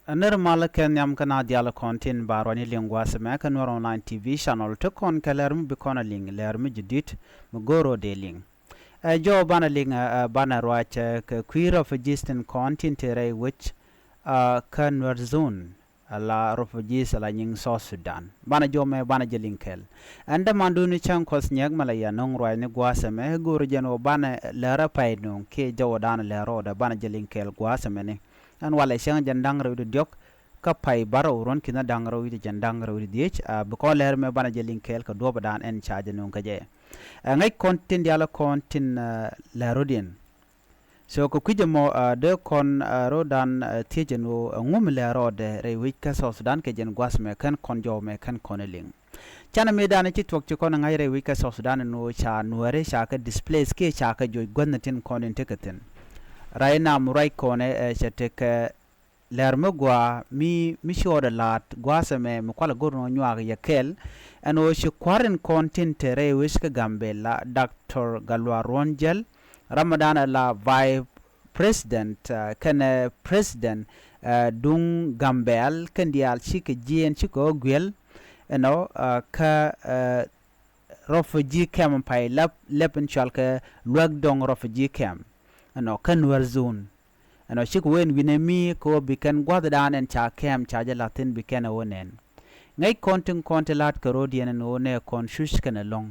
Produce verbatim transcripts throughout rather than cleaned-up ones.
Ɛ nir mal kɛ nhiam kä na dial kɔn tin ba ruani liŋ gua̱a̱th ɛmɛ kä Nuɛr Online T V channel ti kɔn kɛ lɛr mi bi kɔn a liŋ lɛr mi ji̱ di̱t mi go̱o̱r rɔ dee liŋ. Ɛ jɔw banɛ liŋ ɛ banɛ ruac kɛ kui̱ refugees tin kɔn tin te rɛy wec kä Nuɛr zone. Ala refugees ala nyiŋ South Sudan banɛ jɔw mɛ banɛ jɛ liŋ kɛl. Ɛn dämandun cäŋ kuɔth nyɛk mɛ la yɛ no̱ŋ ruac ni gua̱a̱th ɛmɛ go̱o̱r jɛn wä banɛ lɛr ɛ pay no̱ŋ kiɛ jɔw dan lɛr rɔɔdɛ banɛ jɛ liŋ kɛl gua̱a̱th ɛmɛ ni. Ɛn walɛ cäŋ jɛn da̱ŋ rɛw di diɔ̱k kä pay barɛ wä ruɔ̱n ki̱n da̱ŋ rɛw di jɛn da̱ŋ rɛw di dhiec. Bi kɔn lɛr mɛ banɛ jɛ liŋ kɛɛl kɛ duɔ̱pdan ɛn ca jɛ nuŋ kä jɛ. Ɛ ŋäc kɔn tin dialä kɔn tin lɛr rɔ̱diɛn. So kɛ kui̱c ɛmɔ dee kɔn rɔ̱dan thiec ɛn ɣöö ɛŋu mi lɛr rɔɔdɛ rɛy wec kä South Sudan kɛ jɛn gua̱th mɛ kɛn kɔn jɔw mɛ kɛn kɔn ɛ liŋ. Canɛ mëëdan ci tuɔk ci kɔn ɛ ŋa̱c rɛy wec kä South Sudan ɛn ɣöö ca nuääri ca kɛ displace kiɛ ca kɛ joc guäthni tin kɔn in tekɛ thi̱n. Right now mi ruac kɔnɛ ɛ cɛ tekɛ lɛr mi gɔaa mi mi ci ɣɔɔdɛ la̱a̱t gua̱a̱th ɛmɛ mi kualɛ go̱r nɔ nyuaak yɛ kɛl. Ɛn ɣöö ci kua̱r in kɔn tin te rɛy wec kä Gambɛla Doctor Gatluak Ruɔ̱n Jäl ram mi dan ɛ la vice president kɛnɛ president duŋ Gambɛl kɛn diaal cikɛ jiɛɛn cikɛ ɣä guiɛl. Ɛnɔ kä refugee camp pay lɛp lɛp in cual kɛ Luäk Dɔŋ refugee camp. Ɛnɔ kä Nuɛr zone. Ɛnɔ cikɛ wen wi̱nɛ mi kɛ ɣöö bi kɛn gua̱thdan ɛn ca kɛm ca jɛ la̱thi̱n bi kɛn ɛ ɣöö nɛn. Ŋäc kɔn tin kɔn ti la̱t kɛ ro̱diɛn ɛn ɣöö nɛ kɔn cuc kɛn ɛlɔ̱ŋ.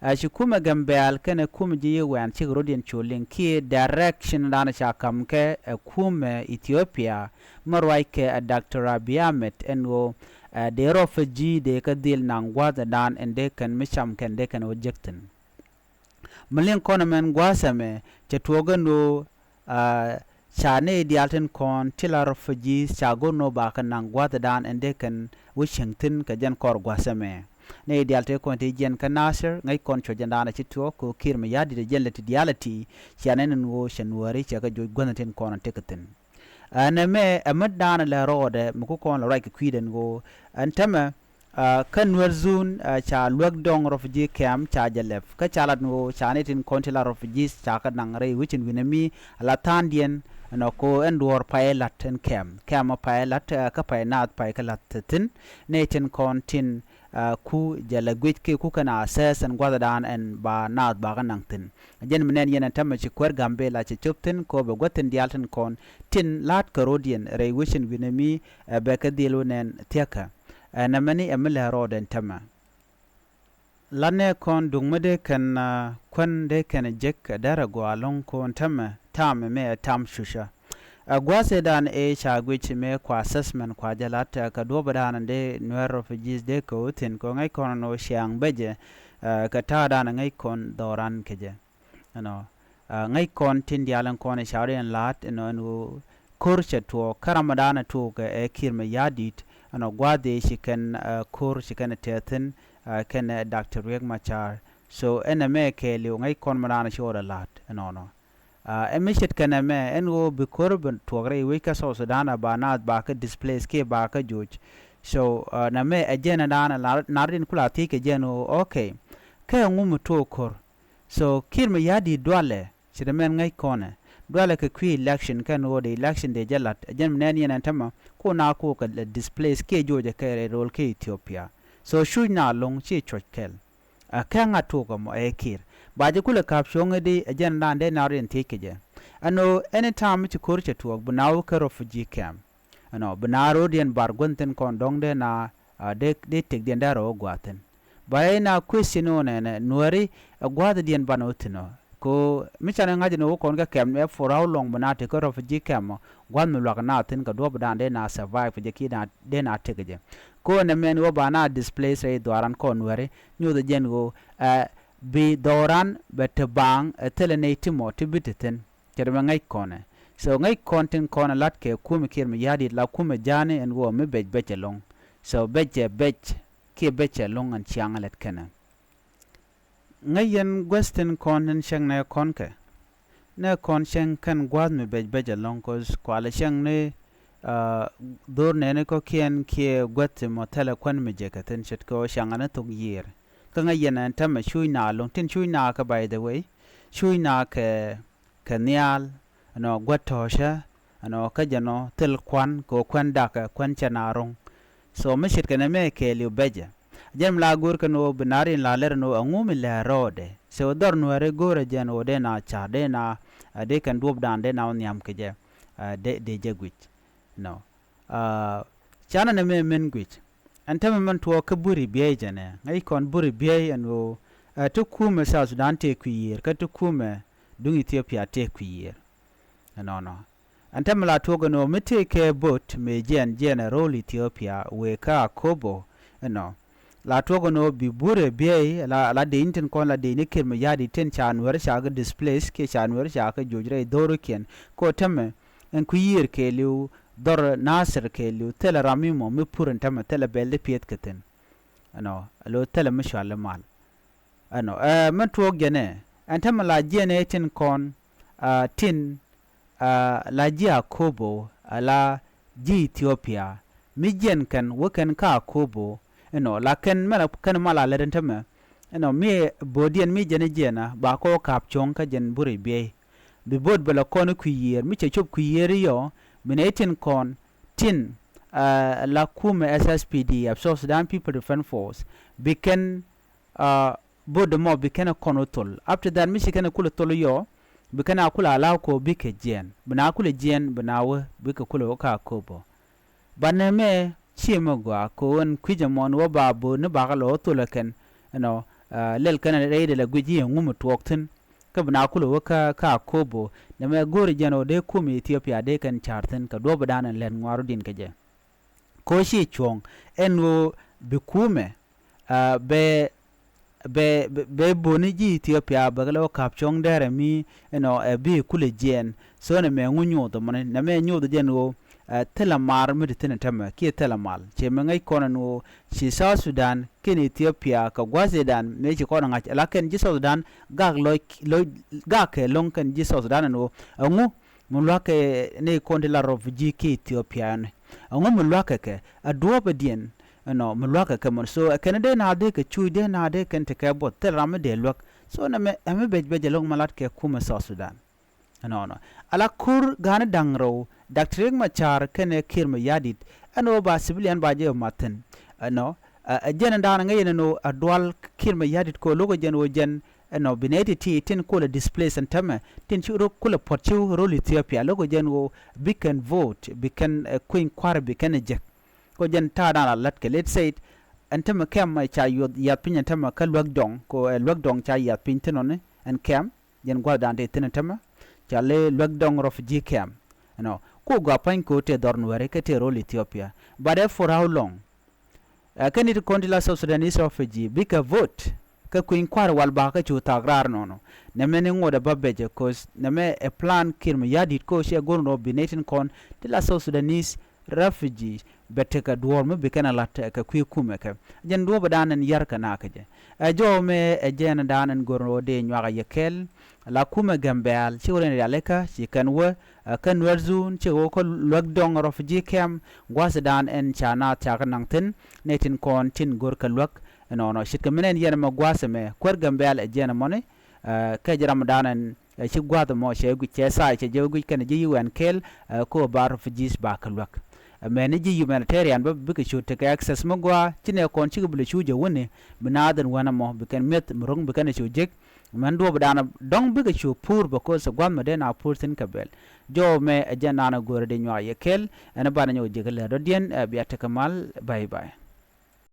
Ɛ ci kumɛ Gambɛl kɛnɛ kumɛ ji̱ yi wɛn cikɛ ro̱diɛn cu liŋ kiɛ direction dan ca ka̱m kɛ ɛ kumɛ Ethiopia mi ruac kɛ ɛ Doctor Abiy Ahmed ɛn ɣöö ɛ dee refugee dee kä dhil naŋ gua̱thdan ɛn dee kɛn mi cam kɛn dee kɛn ɣöö jek thi̱n. Mi liŋ kɔn ɛmɛn gua̱a̱th ɛmɛ cɛ tuɔɔk ɛn ɣöö ca nɛy diaal tin kɔn ti la refugees ca go̱r nɔ bakɛ naŋ gua̱a̱thdan ɛn dee kɛn wä cieŋ thi̱n kɛ jɛn kɔr gua̱a̱th ɛmɛ. Nɛy diaal ti kɔn ti jiɛn kä Nasir ŋäc kɔn cuɔ̱c jɛn daanɛ ci tuɔɔk kɛ ɣöö ki̱i̱r mi ya̱a̱ di̱t ɛ jɛn lɛ ti diaal ɛ ti cianɛ ni ɣöö cɛ nuääri cɛ kɛ joc guäthni tin kɔn ɛ tekɛ thi̱n. Ɛn ɛmɛ ɛ mi daanɛ lɛ rɔɔdɛ mi ku kɔn lɛ ruac kɛ kui̱dɛn ɣöö ɛn tämɛ kä Nuɛr zone ca Luäk Dɔŋ refugee camp ca jɛ lɛp kä ca lat ni ɣöö ca ni tin kɔn ti la refugees ca kä naŋ rɛy wecin wi̱nɛ mi la tha̱a̱ŋdiɛn. Ɛnɔ ko ɛn duɔ̱ɔ̱r pay la̱t ɛn camp camp pay la̱t kä pay naath pay kä la̱t thi̱n. Ni tin kɔn tin ku jɛ lɛ guic kiɛ ku kɛn a assess ɛn gua̱thdan ɛn ba naath ba kä naŋ thi̱n. Jɛn mi nɛn yɛn ɛn tämɛ ci kuäär Gambɛla ci cop thi̱n ko bɛ guäth tin diaal tin kɔn tin la̱t kɛ ro̱diɛn rɛy wecin wi̱nɛ mi ɛ bɛ kɛ dhil wä nɛn thiäkä. Ɛn ɛmɛni ɛ mi lɛ rɔɔdɛn tämɛ. Lanɛ kɔn duŋ mi dee kɛn kuän dee kɛn jek ɛ dɛr ɛ gɔaa lo̱ŋ ko̱n tämɛ tam ɛmɛ ɛ tam cucä. Ɛ gua̱a̱th ëëdan ëë ca guic mëë kua assessment kua jɛ la̱t ɛ kɛ duɔ̱pdan dee Nuɛr refugees dee kɛ wä thi̱n kɛ ŋäc kɔn ɛn ɣöö ciaŋ becɛ kɛ ta̱a̱dan ŋäc kɔn dhɔran kɛ jɛ. Ɛnɔ ŋäc kɔn tin diaal in kɔn i̱ ca rɔ in la̱a̱t ɛnɔ ɛn ɣöö ko̱r cɛ tuɔɔk kä ram mi daanɛ tuɔɔk ɛ ki̱i̱r mi ya̱a̱ di̱i̱t. Ɛnɔ gua̱a̱th ëë ci kɛn ko̱r ci kɛn tɛth thi̱n kɛnɛ Doctor Riek Machar. So ɛn ɛmɛ kɛɛliw ŋäc kɔn mi daanɛ ci ɣɔt ɛ la̱a̱t ɛnɔnɔ. Ɛ mi ce̱tkɛ nɛmɛ ɛn ɣöö bi ko̱r bi tuɔɔk rɛy wec kä South Sudan a ba naath ba kä displace kiɛ ba kä joc. So nɛmɛ ɛ jɛn ɛ daanɛ nar din kula thiec kɛ jɛn ɣöö okay. Kä ɛŋu mi tuɔɔk ko̱r? So ki̱i̱r mi ya̱a̱ di̱i̱t dualɛ ci ri mɛn ŋäc kɔnɛ dualɛ kɛ kui̱ election kɛn ɣöö dee election dee jɛ la̱t ɛ jɛn mi nɛn yɛn ɛn tämɛ ku na ku kɛ displace kiɛ joc ɛ kɛ rɛy ro̱l kä Ethiopia. So cuc na lo̱ŋ ci cuɔ̱c kɛl. Ɛ kɛ ŋa̱t tuɔɔk ɛmɔ ɛ ki̱i̱r ba jɛ kulɛ ka̱p cuɔ̱ŋ i̱di ɛ jɛn dan dee na riɛn thiec kɛ jɛ. Ɛn ɣöö anytime mi ci ko̱r cɛ tuɔɔk bi na wä kä refugee camp. Ɛnɔ bi na ro̱diɛn bar guänh thi̱n kɔn dɔ̱ŋ dee na dee tëkdiɛn dee rɔ wä gua̱a̱th thi̱n. Ba rɛy na question ɣöö nɛnɛ nuääri ɛ gua̱a̱thdiɛn banɛ wä thi̱n ɔ. Ko mi canɛ ŋa̱c ni wä kɔn kä camp ɛ for how long bi na te kä refugee camp ɔ gua̱th mi luak na thi̱n kɛ duɔ̱p dan dee na survive kɛ jɛ kiɛ dee na tekɛ jɛ. Ko nɛ mɛn wä ba na displace rɛy dhuaran kɔn nuääri nyothɛ jɛn ɣöö ɛ bi dhɔran bɛ te baaŋ ɛ thilɛ nɛy ti mɔ ti bi te thi̱n. Cɛ ri mɛ ŋäc kɔnɛ. So ŋäc kɔn tin kɔn ɛ la̱t kɛ kumɛ kiɛr mi ya̱a̱ di̱t la kumɛ ja̱a̱ni ɛn ɣöö mi bec bec ɛlɔ̱ŋ. So bec ɛ bec kiɛ bec ɛlɔ̱ŋ ɛn ciaŋ ɛ lɛt kɛnɛ. Ŋäc yɛn guäth tin kɔn tin cäŋ nɛ kɔn kɛ. Nɛ kɔn cäŋ kɛn gua̱a̱th mi bec bec ɛlɔ̱ŋ kos kualɛ cäŋ ni dhor nɛni kɔ̱kiɛn kiɛ guäth ti mɔ thɛlɛ kuän mi jekɛ thi̱n ce̱tkɛ ɣöö cäŋ ani thok yiër. Kä ŋäc yɛn ɛn tämɛ cuc na lo̱ŋ tin cuc na kɛ by the way. Cuc na kɛ kɛ nhial ɛnɔ guäth tɔ̱ɔ̱cä. Ɛnɔ kä jɛn ɔ thil kuan kɛ ɣöö kuɛn dakɛ kuɛn cɛ na ro̱ŋ. So mi ce̱tkɛ nɛmɛ kɛɛliw bɛcɛ. Jɛn mi la go̱o̱r kɛn ɣöö bi nar in la lɛr ɛn ɣöö ɛŋu mi lɛ rɔɔdɛ. So dhɔr nuɛɛri go̱o̱rɛ jɛn ɣöö dee na ca̱r dee na, ɛ, dee kɛn duɔ̱ɔ̱pdan dee na wä nhiam kɛ jɛ. Ɛ, dee, dee jɛ guic. Nɔ. Ɛ, canɛ nɛmɛ min guic. Ɛn tämɛ min tuɔɔk kä buri biey jɛnɛ. Ŋäc kɔn buri biey ɛn ɣöö, ɛ, ti kumɛ South Sudan tëë kui̱ yiër, kä ti kumɛ duŋ Ethiopia tëë kui̱ yiër. Ɛnɔnɔ. Ɛn tämɛ la tuɔɔk ɛn ɣöö mi tëë kɛ bot mëë jiɛn, jiɛn ɛ ro̱l Ethiopia wëë kä Akobo. Ɛnɔ. La tuɔɔk ɛn ɣöö bi burɛ biey, la, la dee ni tin kɔn, la dee ni Kiir Mayardit tin ca nuɛɛri ca kɛ displace, kiɛ ca nuɛɛri ca kɛ joc rɛy dho̱rikiɛn. Kɛ ɣöö tämɛ ɛn kui̱ yiër kɛɛliw, dhɔr Nasir kɛɛliw, thilɛ ram mi mɔ mi pur ɛn tämɛ, thilɛ bɛl di piɛth kɛ thi̱n. Ɛnɔ, alo thilɛ mi cuali mal. Ɛnɔ, ɛ, min tuɔɔk jɛnɛ, ɛn tämɛ la jiɛn ɛ tin kɔn, ɛ, tin, ɛ, la ji̱ Akobo, ɛ, la ji̱ Ethiopia, mi jiɛn kɛn, wä kɛn kä Akobo, ɛnɔ, la kɛn mɛ la kɛn mal a lɛt ɛn tämɛ, ɛnɔ, mi bo̱o̱diɛn mi jɛn ɛ jiɛn a, ba kɔ ka̱p cuɔ̱ŋ kä jɛn buri biey. Bi bo̱o̱t bɛ la kɔn kui̱ yiër, mi cɛ cop kui̱ yiër iɔ, bi nɛ itin kɔn, tin, ɛ, la kumɛ S S P D F, South Sudan People Defense Force, bi kɛn, ɛ, bo̱o̱t dɛ mɔ bi kɛn ɛ kɔn wä thol. After that, mi ci kɛn ɛ kulɛ thol iɔ, bi kɛn a kulɛ allow kɔ bikɛ jiɛn. Bi na kulɛ jiɛn, bi na wä, bikɛ kulɛ wä kä Akobo. Banɛ mɛ, ciɛ mɛ gɔaa, kɛ ɣöö ɛn kui̱c ɛmɔ ni wä ba bo̱o̱t ni bakɛ lɔ wä thol ɛ kɛn, ɛnɔ, ɛ, lɛl kɛn ɛ rɛydɛ lɛ guic i̱ ɛŋu mi tuɔɔk thi̱n. Kä bi na kulɛ wä kä, kä Akobo, nɛmɛ go̱o̱ri jɛn ɣöö dee kumɛ Ethiopia dee kɛn ca̱r thi̱n, kɛ duɔ̱ɔ̱pidan ɛn lɛt ŋuaru din kɛ jɛ. Kɛ ɣöö ci cuɔ̱ɔ̱ŋ, ɛn ɣöö bi kumɛ, ɛ, bɛ, bɛ, bɛ, bɛ bo̱o̱ni ji̱ Ethiopia, bɛ kɛ lɛ wä ka̱p cuɔ̱ŋ dɛrɛ mi, ɛnɔ, ɛ bi kulɛ jiɛɛn. So nɛmɛ ŋu nyuuth mɔni, nɛmɛ nyuuth jɛn ɣöö, ɛ, thilɛ mar mi ti thi̱n ɛ tämɛ, kiɛ thilɛ mal. Ciɛ mi ŋäc kɔn ɛn ɣöö, ci South Sudan, kɛn Ethiopia, kɛ gua̱thidan, mëë ci kɔn ɛ ŋa̱c, ala kɛn ji̱ South Sudan, gak lɔc, lɔc, gak kɛ lo̱ŋ kɛn ji̱ South Sudan ɛn ɣöö, ɛŋu, mi lua̱kɛ ni kɔn ti la refugee kä Ethiopia ni. Ɛŋu mi lua̱kɛ kɛ, a duɔ̱ɔ̱pɛ diɛn, ɛnɔ, mi lua̱kɛ kɛ mɔn. So, ɛ kɛn dee na dee kɛ cuuc dee na dee kɛn ti kɛ buɔth, thil ram mi dee luäk. So, nɛmɛ, ɛmɛ bec bec ɛlɔ̱ŋ mi lat kɛ kumɛ South Sudan. Ɛnɔnɔ. Ala kur ga̱a̱ni da̱ŋ rɛw, Doctor Riek Machar kɛnɛ Kiir Mayardit, ɛn ɣöö ba civilian ba jɛ mat thi̱n. Ɛnɔ, ɛ, ɛ jɛn da̱a̱n ŋäc ɛn ɣöö a dual Kiir Mayardit kɛ ɣöö lo̱kɛ jɛn ɣöö jɛn, ɛnɔ, bi nɛy ti̱ti̱ tin kulɛ displace ɛn tämɛ, tin ci rɔ kulɛ puɔ̱t ci ro̱l Ethiopia, lo̱kɛ jɛn ɣöö bi kɛn vote, bi kɛn, ɛ, kui̱ny kua̱r bi kɛn ɛ jek. Kɛ ɣöö jɛn ta̱a̱dan la la̱t kɛ, let's say, ɛn tämɛ kɛm ca yuɔth yath piny ɛn tämɛ kä Luäk Dɔŋ, kɛ ɣöö ɛ Luäk Dɔŋ ca yath piny thi̱n ɔni, ɛn kɛm, jɛn gua̱thdan ti thi̱n ɛn tämɛ, ca lɛ Luäk Dɔŋ refugee camp. Ɛnɔ, ku gɔaa pa̱ny kɛ ɣöö tëë dhɔr Nuɛri, kä tëë ro̱l Ethiopia. But ɛ for how long? Ɛ, kɛn it kɔn ti la South Sudanese refugee, bikɛ vote, kä kui̱ny kua̱r wal bakä cu thak raar nɔnɔ. Nɛmɛ ni ŋot ɛ bä becɛ, 'cause nɛmɛ ɛ plan Kiir Mayardit kɛ ɣöö ciɛ go̱r nɔ bi nɛy tin kɔn ti la South Sudanese refugee bɛ tekɛ duɔ̱ɔ̱r mi bi kɛn ɛ la̱t kɛ kui̱ kumɛ kɛ. Jɛn duɔ̱ɔ̱pɛ da̱a̱n ɛn yär kɛ nakä jɛ. Ɛ jɔw mɛ ɛ jɛn da̱a̱n ɛn go̱r nɔ dee nyuak ɛ yɛ kɛl. La kumɛ Gambɛl, ci wä rɛn rialikä, ci kɛn wä, ɛ, kä Nuer Zone, ci wä kä Luäk Dɔŋ refugee camp, gua̱thdan ɛn ca naath ca kɛ naŋ thi̱n, nɛy tin kɔn tin go̱r kɛ luäk, ɛnɔnɔ. Ce̱tkɛ min ɛn yɛn ɛmɛ gua̱a̱th ɛmɛ, kuäär Gambɛl ɛ jɛn ɛmɔni, ɛ, kɛ jɛ ramdan ɛn, ɛ, ci gua̱a̱th ɛmɔ cɛ guic, cɛ thaay cɛ jɛ guic kɛnɛ ji̱ U N kɛl, ɛ, kɛ ɣöö ba refugees ba kɛ luäk. Ɛ, mɛni ji̱ humanitarian bä bikɛ cu tekɛ access mi gɔaa, ci nɛ kɔn cikɛ bi lɛ cu jɛ wuni, bi naath ɛn wän ɛmɔ, bi kɛn mi̱eth mi ro̱ŋ bi kɛn ɛ cu jek, Mɛn duɔ̱ɔ̱pdan dɔ̱ŋ bikɛ cu puur, because gua̱th mɛ dee na puur thi̱n kɛ bɛl. Jɔw mɛ ɛ jɛn naan ɛ go̱o̱rɛ di nyuak yɛ kɛl, ɛn banɛ nyɔk ji̱ kɛ lɛr dɔ̱diɛn, ɛ bia tekɛ mal, bye bye.